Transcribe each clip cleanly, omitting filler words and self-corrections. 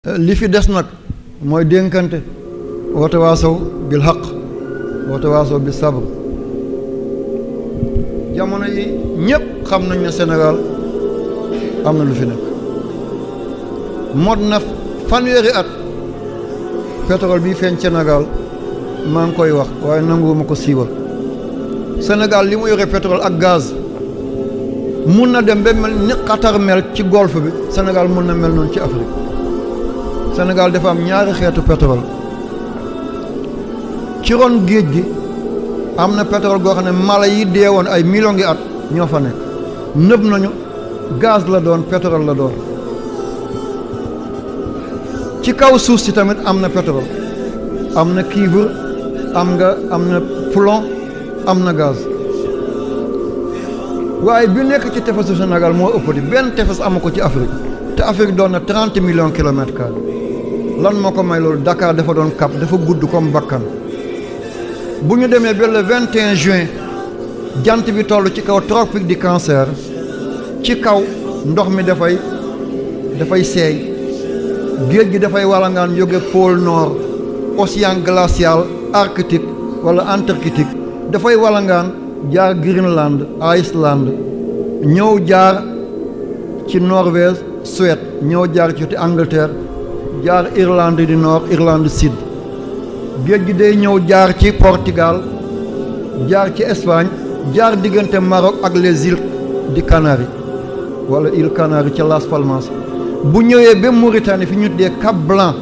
li fi des nag mooy dénkante watawaasaw bil haqq watawaasaw bis sabr. jamono yi ñëpp xam nañ ne Sénégal am na lu fi nekk mot na fanweeri at pétrole bi feeñ Sénégal maa ngi koy wax waaye nanguwuma ko siiwal. Sénégal li mu yore pétrole ak gaz mun na dem ba mel ni Qatar mel ci golfe bi Sénégal mun na mel noonu ci Afrique. Sénégal dafa am ñaari xeetu pétrole ci ron géej gi am na pétrole goo xam ne mala yi dee woon ay millions ngi at ñoo fa nekk nëb nañu gaz la doon pétrole la doon. ci kaw suuf si tamit am na pétrole am na cuivre am na plomb am na gaz waaye bi nekk ci tefesu Sénégal moo ëpp di benn tefes amu ko ci Afrique te Afrique doon na 30 millions kilomètres carrés. lan moo ko may loolu Dakar dafa doon cap dafa gudd comme bakkan bu ñu demee ba le 21 juin jant bi toll ci kaw tropique du cancer ci kaw ndox mi dafay seey géej gi dafay walangaan jóge pôle nord océan glacial arctique wala antarctique dafay walangaan jaar Greenland Iceland ñëw jaar ci Norvège Suède ñëw jaar ci Angleterre jaar Irlande du Nord Irlande Sud géej gi day ñëw jaar ci Portugal jaar ci Espagne jaar diggante Maroc ak les îles di Canaries wala îles Canaries ca Las Palmas bu ñëwee ba Mauritanie fi ñu tuddee Cap Blanc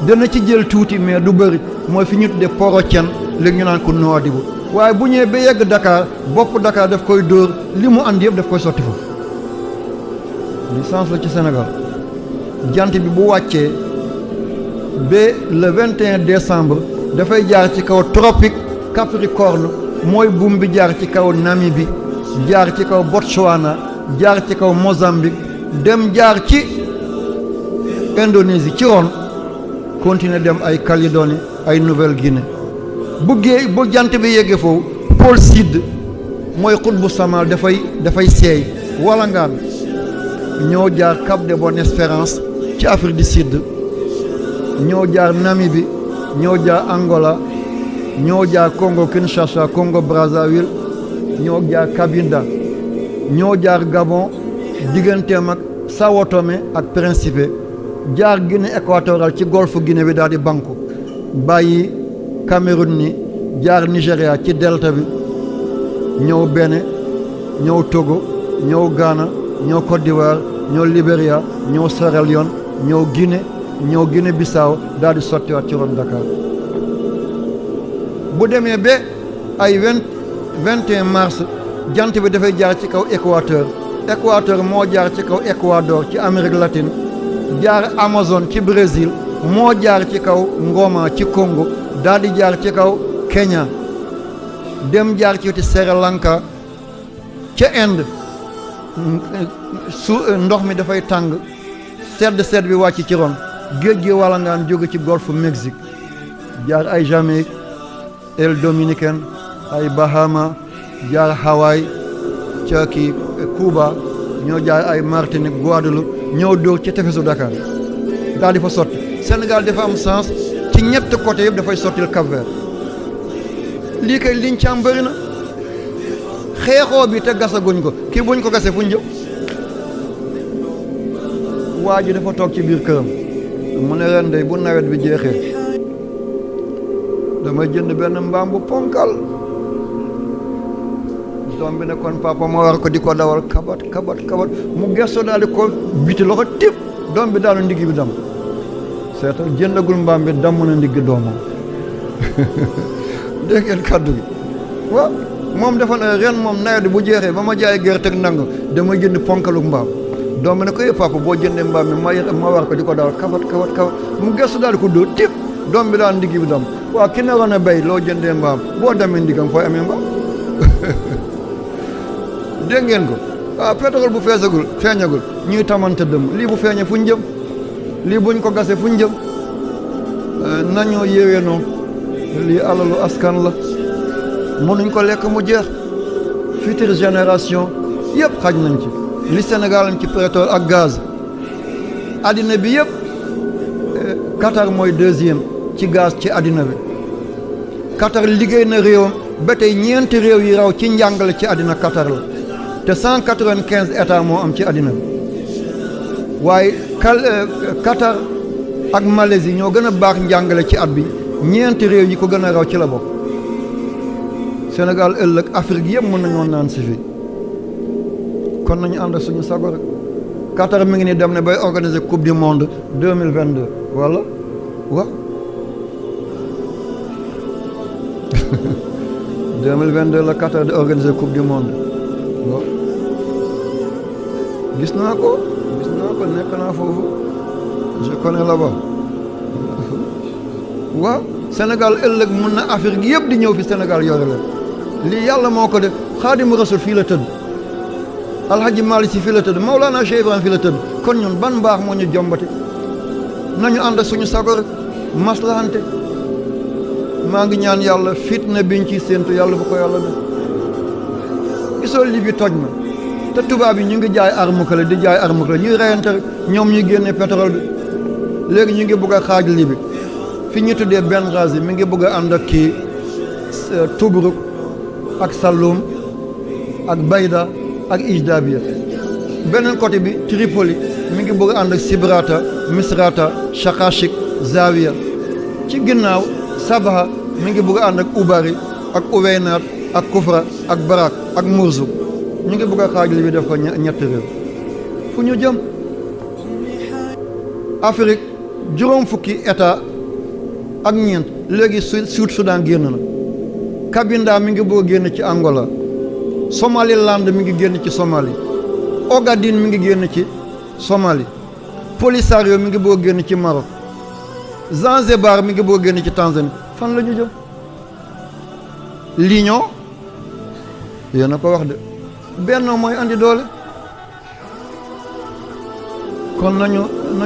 dana ci jël tuuti mais du bëri mooy fi ñu tuddee Port-au-Prince léegi ñu naan ko Nouadhibou waaye bu ñëwee ba yegg Dakar bopp Dakar daf koy dóor li mu andi yëpp daf koy sotti foofu licence la ci Sénégal. jant bi bu wàccee ba le 21 décembre dafay jaar ci kaw tropique Capricorne mooy buum bi jaar ci kaw Namibie jaar ci kaw Botswana jaar ci kaw Mozambique dem jaar ci Indonésie ci ron continuer dem ay Calédonie ay Nouvelle-Guinée bu jant bi yeggee foofu pôle sud mooy xutbu samal dafay seey walangaan ñoo jaar Cap de Bonne-Espérance ci Afrique du Sud ñoo jaar Namibie ñoo jaar Angola ñoo jaar Congo Kinshasa Congo Brazzaville ñoo jaar Cabinda ñoo jaar Gabon digganteem ak Sao Tomé ak Principe jaar Guinée équatoriale ci golfe Guinée bi daal di banku bàyyi Cameroun ni jaar Nigéria ci delta bi ñëw Bénin ñëw Togo ñëw Ghana ñëw Côte d'Ivoire ñëw Libéria ñëw Sierra Leone ñëw Guinée Bissau daal di sottiwaat ci ron Dakar bu demee ba ay 21 mars jant bi dafay jaar ci kaw Équateur moo jaar ci kaw Équador ci Amérique latine jaar Amazone ci Brésil moo jaar ci kaw Ngoma ci Congo daal di jaar ci kaw Kenya dem jaar ci Sri Lanka ca Inde ndox mi dafay tàng sedd bi wàcc ci ron géej gi walangaan jóge ci golfe Mexique jaar ay Jamaïque îles Dominicaines ay Bahama jaar Hawaï ca kii Cuba ñoo jaar ay Martinique Guadeloupe ñëw dóor ci tefesu Dakar daal di fa sotti Sénégal dafa am sens ci ñett côté yëpp dafay sottil Cap-Vert lii kay liñ ci am bëri na xeexoo bi te gasaguñ ko kii buñ ko gasee fuñ jëm waa ji dafa toog ci biir këram mu ne ren de bu nawet bi jeexee damay jënd benn mbaam bu ponkal doom bi ne kon papa moo war ko di ko dawal kabat mu gesto daal di ko biti loxo tip doom bi daanu ndigg bi dam seetal jëndagul mbaam bi damm na ndigg doomam dégg ngeen kaddu gi waaw moom dafa ne ren moom nawet bu jeexee ba ma jaay gerte ak nang damay jënd ponkalu mbaam doom bi ne ko papa boo jëndee mbaam mi ma war ko di ko dawal kabat mu gestu daal di ko dóor tip doom bi daal ndigg bi dam waaw ki naroon a béy loo jëndee mbaam boo demee ndiggam fooy amee mbaam dégg ngeen ko waaw pétrole bu feeñagul ñuy tamante dëm lii bu feeñee fu ñu jëm lii buñ ko gasee fu ñu jëm nañoo yéwénoo lii alalu askan la mënuñ ko lekk mu jeex future génération yëpp xaj nañ ci li Sénégal am ci pétrole ak gaz addina bi yëpp Qatar mooy deuxième ci gaz ci àddina bi. Qatar liggéey na réewam ba tey ñeenti réew yi raw ci njàngale ci àddina Qatar la te 195 états moo am ci àddina bi waaye Qatar ak Malaisie ñoo gën a baax njàngale ci at bi ñeenti réew yi ko gën a raw ci la bokk. Sénégal ëllëg Afrique yëpp mën nañoo naan si fii kon nañu ànd suñu sago rek. Qatar mi ngi ni dem ne bay organiser coupe du monde 2022 wala waaw 2022 la Qatar di organiser coupe du monde waaw gis naa ko nekk naa foofu je connais là-bas waaw Sénégal ëllëg mun na Afrique yëpp di ñëw fi Sénégal yore leen lii yàlla moo ko def Xaadimu Rasuul fii la tëdd Alhaji Malick Sy fii la tëdd Mawlana Cheikh Ibrahima fii la tëdd kon ñun ban mbaax moo ñu jombati nañu ànd suñu sago rek maslahante maa ngi ñaan yàlla fitna biñ ci séentu yàlla bu ko yàlla def gisoo li bi toj na te tubaab yi ñu ngi jaay armukale di jaay armukale ñuy reyante rek ñoom ñuy génne pétrole bi léegi ñu ngi bugg a xaaj li bi fi ñu tuddee Benghazi mi ngi bugg a ànd ak kii Tobruk ak Saloum ak Bayda ak Ijdabiya beneen côté bi Tripoli mi ngi bëgg ànd ak Sibrata Misrata Shakashik Zawiya ci ginnaaw Sabaha mi ngi bëgg ànd ak Ubari ak Uweynaat ak Kufra ak Barak ak Murzuk ñu ngi bëgg a xaaj li bi def ko ñetti réew fu ñu jëm Afrique juróom fukki état ak ñeent léegi Sud Soudan génn na Cabinda mi ngi bëgg a génn ci Angola Somaliland mi ngi génn ci Somalie Ogaden mi ngi génn ci Somalie Polisario mi ngi bëgg a génn ci Maroc Zanzibar mi ngi bëgg a génn ci Tanzanie fan la ñu jëm l'union yéen a ko wax de benn mooy andi doole kon nañu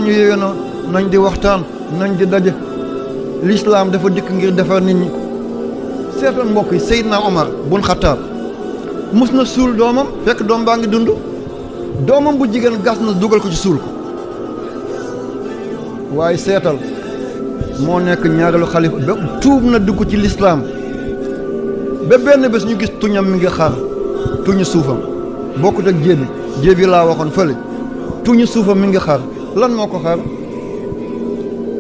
yéwénoo nañ di waxtaan nañ di daje l'islam dafa dikk ngir defar nit ñi seetal mbokk yi Seydina Omar bun Xattaab mus na suul doomam fekk doom baa ngi dund doomam bu jigéen gas na dugal ko ci suul ko waaye seetal moo nekk ñaareelu xalifa ba tuub na dugg ci lislaam ba benn bés ñu gis tuñam mi ngi xar tuñu suufam bokkut ak jébi laa waxoon fële tuñu suufam mi ngi xar lan moo ko xar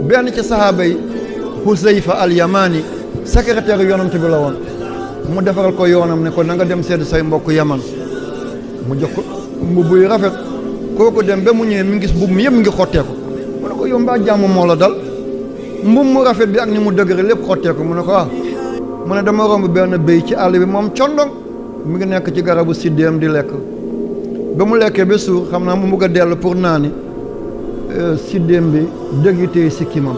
benn ci sahaaba yi Huzayfa al-Yamani secrétaire yonent bi la woon mu defaral ko yoonam ne ko na nga dem seeti say mbokk Yaman mu jox ko mbubb yu rafet kooku dem ba mu ñëwee mi ngi gis mbubb mi yëpp mi ngi xotteeku mu ne ko yow mbaa jàmm moo la dal mbubb mu rafet bi ak ni mu dëgëre lépp xotteeku mu ne ko mu ne dama romb benn béy ci àll bi moom condong mu ngi nekk ci garabu siddéem di lekk ba mu lekkee ba suur xam naa mu bugg a dellu pour naani siddéem bi dëgg yi téye sikkimam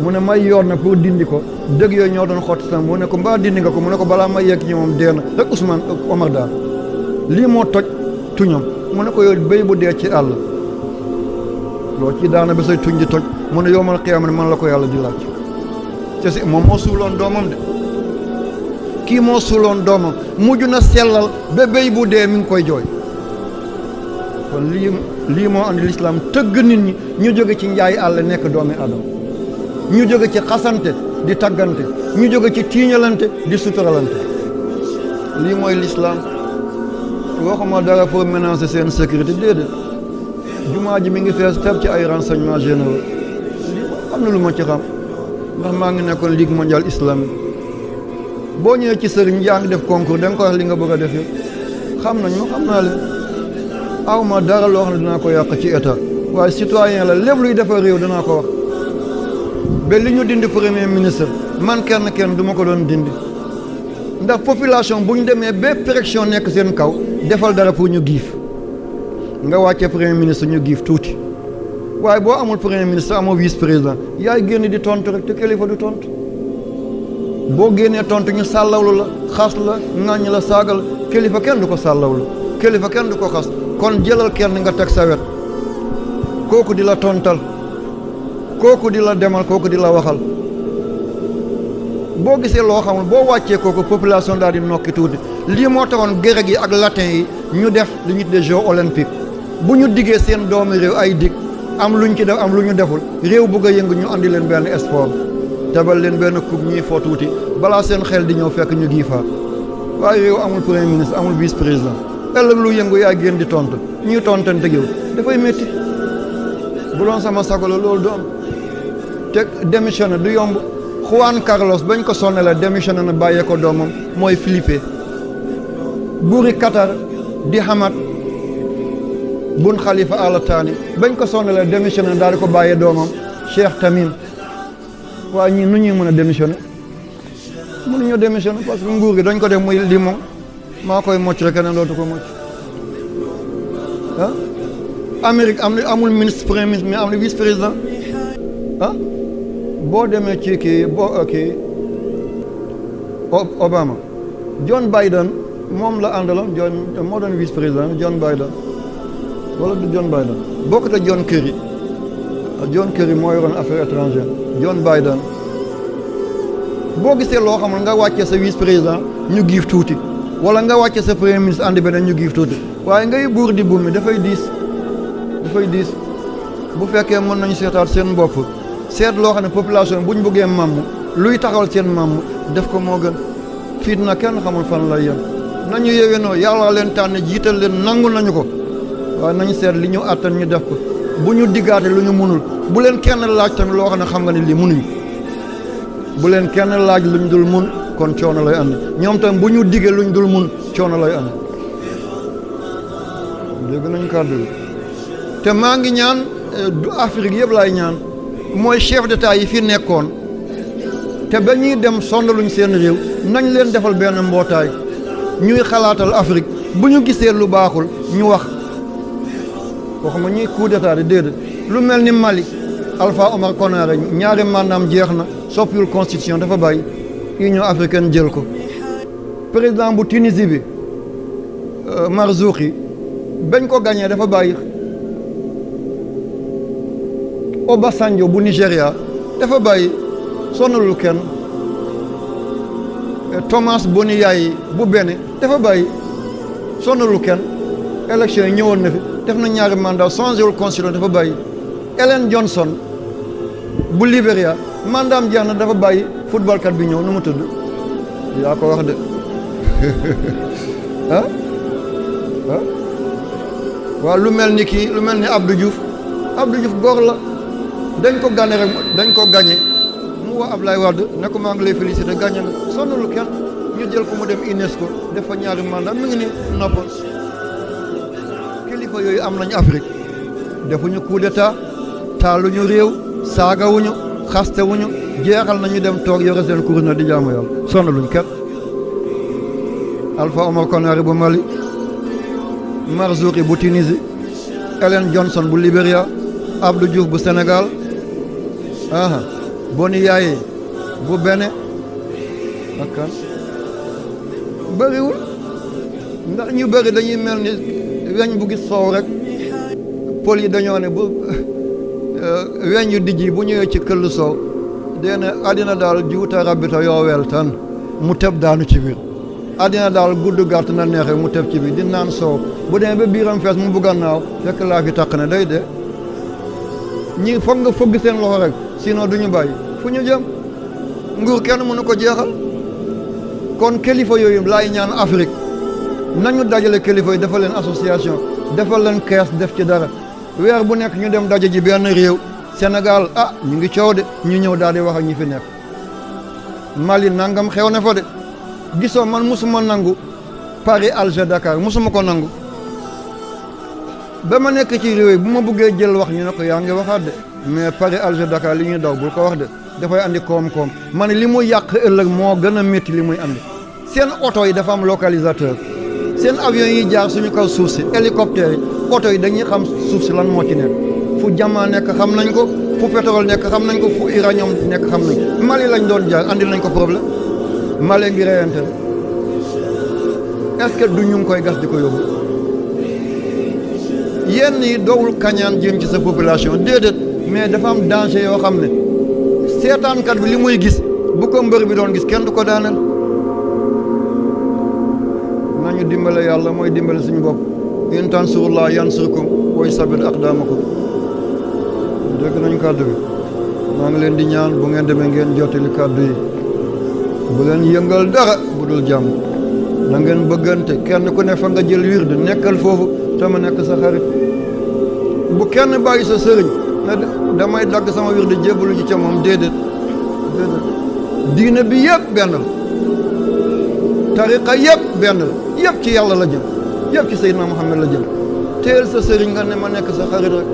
mu ne may yoon na pour dindi ko dëgg yooyu ñoo doon xotti sam mu ne ko mbaa dindi nga ko mu ne ko balaa may yegg ci moom dee na rek Ousmane Omar daal lii moo toj tuñam mu ne ko yow béy bu dee ci àll loo ci daana ba say tuñ di toj mu ne yowmal qiyaama ne man la ko yàlla di laaj te si moom moo suuloon doomam de kii moo suuloon doomam mujj na sellal ba béy bu dee mi ngi koy jooy kon lii moo andi lislaam tëgg nit ñi ñu jóge ci njaay àll nekk doomi Adama ñu jóge ci xasante di taggante ñu jóge ci tiiñalante di suturalante lii mooy lislaam waxuma dara pour ménager seen sécurité déedéet jumaa ji mi ngi fees teeb ci ay renseignements généraux lii am na lu ma ci xam ndax maa ngi nekkoon ligue mondiale islamique boo ñëwee ci sëriñ yaa ngi def concours da nga ko wax li nga bëgg a def yëpp xam nañ ma xam naa leen aw ma dara loo xam ne dinaa ko yàq ci état waaye citoyen la lépp luy defar réew danaa ko wax ba li ñu dindi premier ministre man kenn du ma ko doon dindi ndax population bu ñu demee ba pression nekk seen kaw defal dara pour ñu giif nga wàccee premier ministre ñu giif tuuti waaye boo amul premier ministre amoo vice président yaay génn di tontu rek te kilifa du tontu boo génnee tontu ñu sàllawlu la xas la ŋàññ la saagal kilifa kenn du ko sàllawlu kilifa kenn du ko xas kon jëlal kenn nga teg sa wet kooku di la tontal kooku di la demal kooku di la waxal boo gisee loo xamul boo wàccee kooku population daal di nokki tuuti lii moo taxoon grec yi ak latin yi ñu def li ñu tuddee jeux olympiques bu ñu diggee seen doomi réew ay dig am luñ ci def am lu ñu deful réew bugg a yëngu ñu andi leen benn sport tebal leen benn coupe ñuy foo tuuti balaa seen xel di ñëw fekk ñu giifaat waaye réew amul premier ministre amul vice président ëllëg lu yëngu yaa génn di tontu ñuy tontante yow dafay métti bu doon sama sago la loolu du am te démissionné du yomb Juan Carlos bañ ko sonné la démissionné na bàyyee ko doomam mooy Felipe buuri Qatar di Hamad bun Khalifa Al Thani bañ ko sonné la démissionné daal di ko bàyyee doomam Cheikh Tamim waaye ñii nu ñuy mën a démissionné mënuñoo démissionné parce que nguur gi dañ ko def muy limon maa koy mocc rek keneen dootu ko mocc ah Amérique amul ministre premier ministre mais am na vice président ah boo demee ci kii Obama John Biden moom la àndaloon moo doon vice président John Biden wala du John Biden bokkut ak John Kerry moo yoroon affaires étrangères John Biden boo gisee loo xamul nga wàccee sa vice président ñu giif tuuti wala nga wàccee sa premier ministre andi beneen ñu giif tuuti waaye ngay buur di buum mi dafay diis bu fekkee mën nañu seetaat seen bopp seet loo xam ne population bu ñu bëggee màmm luy taxawal seen màmm def ko moo gën fitna kenn xamul fan lay yem nañu yéwénoo yàlla leen tànn jiital leen nangu nañu ko waaye nañu seet li ñu àttan ñu def ko bu ñu diggaate lu ñu mënul bu leen kenn laaj tamit loo xam ne xam nga ne lii mënuñu bu leen kenn laaj luñ dul mun kon coono lay ànd ñoom tam bu ñu diggee luñ dul mun coono lay ànd dégg nañ kàddu bi te maa ngi ñaan du Afrique yëpp laay ñaan mooy chef d'état yi fi nekkoon te ba ñuy dem sondaluñ seen réew nañ leen defal benn mbootaay ñuy xalaatal Afrique bu ñu gisee lu baaxul ñu wax waxuma ñuy coup d'état di déedéet lu mel ni Mali Alpha Omar Konaré ñaari mandaam jeex na soppiwul constitution dafa bàyyi Union africaine jël ko président bu Tunisie bi Marzouki bañ ko gagné dafa bàyyi Obasanjo bu Nigéria dafa bàyyi sonalul kenn Thomas Boni Yayi bu Bénin dafa bàyyi sonalul kenn élection yi ñëwoon na fi def na ñaari mandat changé wul constitution dafa bàyyi Ellen Johnson bu Libéria mandaam jeex na dafa bàyyi football kat bi ñëw nu mu tudd yaa ko wax de ah waaw lu mel ni kii lu mel ni Abdou Diouf góor la dañ ko gagné rek dañ ko gagné mu wax Ablaye Wade ne ko maa ngi lay félicité gagné nga sonnalu kenn ñu jël ko mu dem UNESCO def fa ñaari mandat mi ngi ni noppal kilifa yooyu am nañu Afrique defuñu coup d'état taaluñu réew saagawuñu xastewuñu jeexal nañu dem toog yore seen kuréel na di jaamu yàlla sonnaluñ kenn Alpha Omar Konaré bu Mali Marzouki bu Tunisie Ellen Johnson bu Libéria Abdou Diouf bu Sénégal Boni Yayi bu Bénin ak kan bëriwul ndax ñu bëri dañuy mel ni weñ bu gis soow rek pël yi dañoo ne bu weñ yu dijj yi bu ñëwee ci këll soow dee ne àddina daal jiwuta rabbita yooweel tan mu teb daanu ci biir àddina daal gudd gàtt na neexee mu teb ci biir di naan soow bu demee ba biiram fees mu bugg a naaw fekk laa fi taq ne day dee ñi foog nga fëgg seen loxo rek sinon du ñu bàyyi fu ñu jëm nguur kenn mënu ko jeexal kon kilifa yooyu laay ñaan Afrique nañu dajale kilifa yi defal leen association defal leen kees def ci dara weer bu nekk ñu dem daje ji benn réew Sénégal ñu ngi coow de ñu ñëw daal di wax ak ñi fi nekk Mali nangam xew na fa de gisoo man musuma nangu Paris Alger Dakar musuma ko nangu ba ma nekk ci réew yi bu ma bëggee jël wax ñu ne ko yaa ngi waxaat de mais Paris Alger Dakar li ñuy daw bul ko wax de dafay andi koom-koom ma ne li muy yàq ëllëg moo gën a métti li muy andi seen oto yi dafa am localisateur seen avion yi jaar suñu kaw suuf si hélicoptère yi oto yi dañuy xam suuf si lan moo ci nekk fu jamaa nekk xam nañ ko fu pétrole nekk xam nañ ko fu uranium nekk xam nañ ko Mali lañ doon jaar andil nañ ko problème Mali ngi reyante est-ce que du ñu ngi koy gas di ko yóbbu yenn yi dowul kañaan jëm ci sa population déedéet mais dafa am danger yoo xam ne seetaankat bi li muy gis bu ko mbër bi doon gis kenn du ko daaneel nañu dimbale yàlla mooy dimbale suñu bopp in tansurullah yansurkum wa yusabbit aqdamakum dégg nañ kàddu bi maa ngi leen di ñaan bu ngeen demee ngeen jottali kàddu yi bu leen yëngal dara bu dul jàmm na ngeen bëggante kenn ku ne fa nga jël wird nekkal foofu te ma nekk sa xarit bu kenn bàyyi sa sëriñ ne damay dagg sama wird jébbalu ci ca moom déedéet diine bi yëpp benn la tariqa yëpp benn la yëpp ci yàlla la jëm yëpp ci Seydina Muhammad la jëm teel sa sëriñ nga ne ma nekk sa xarit rek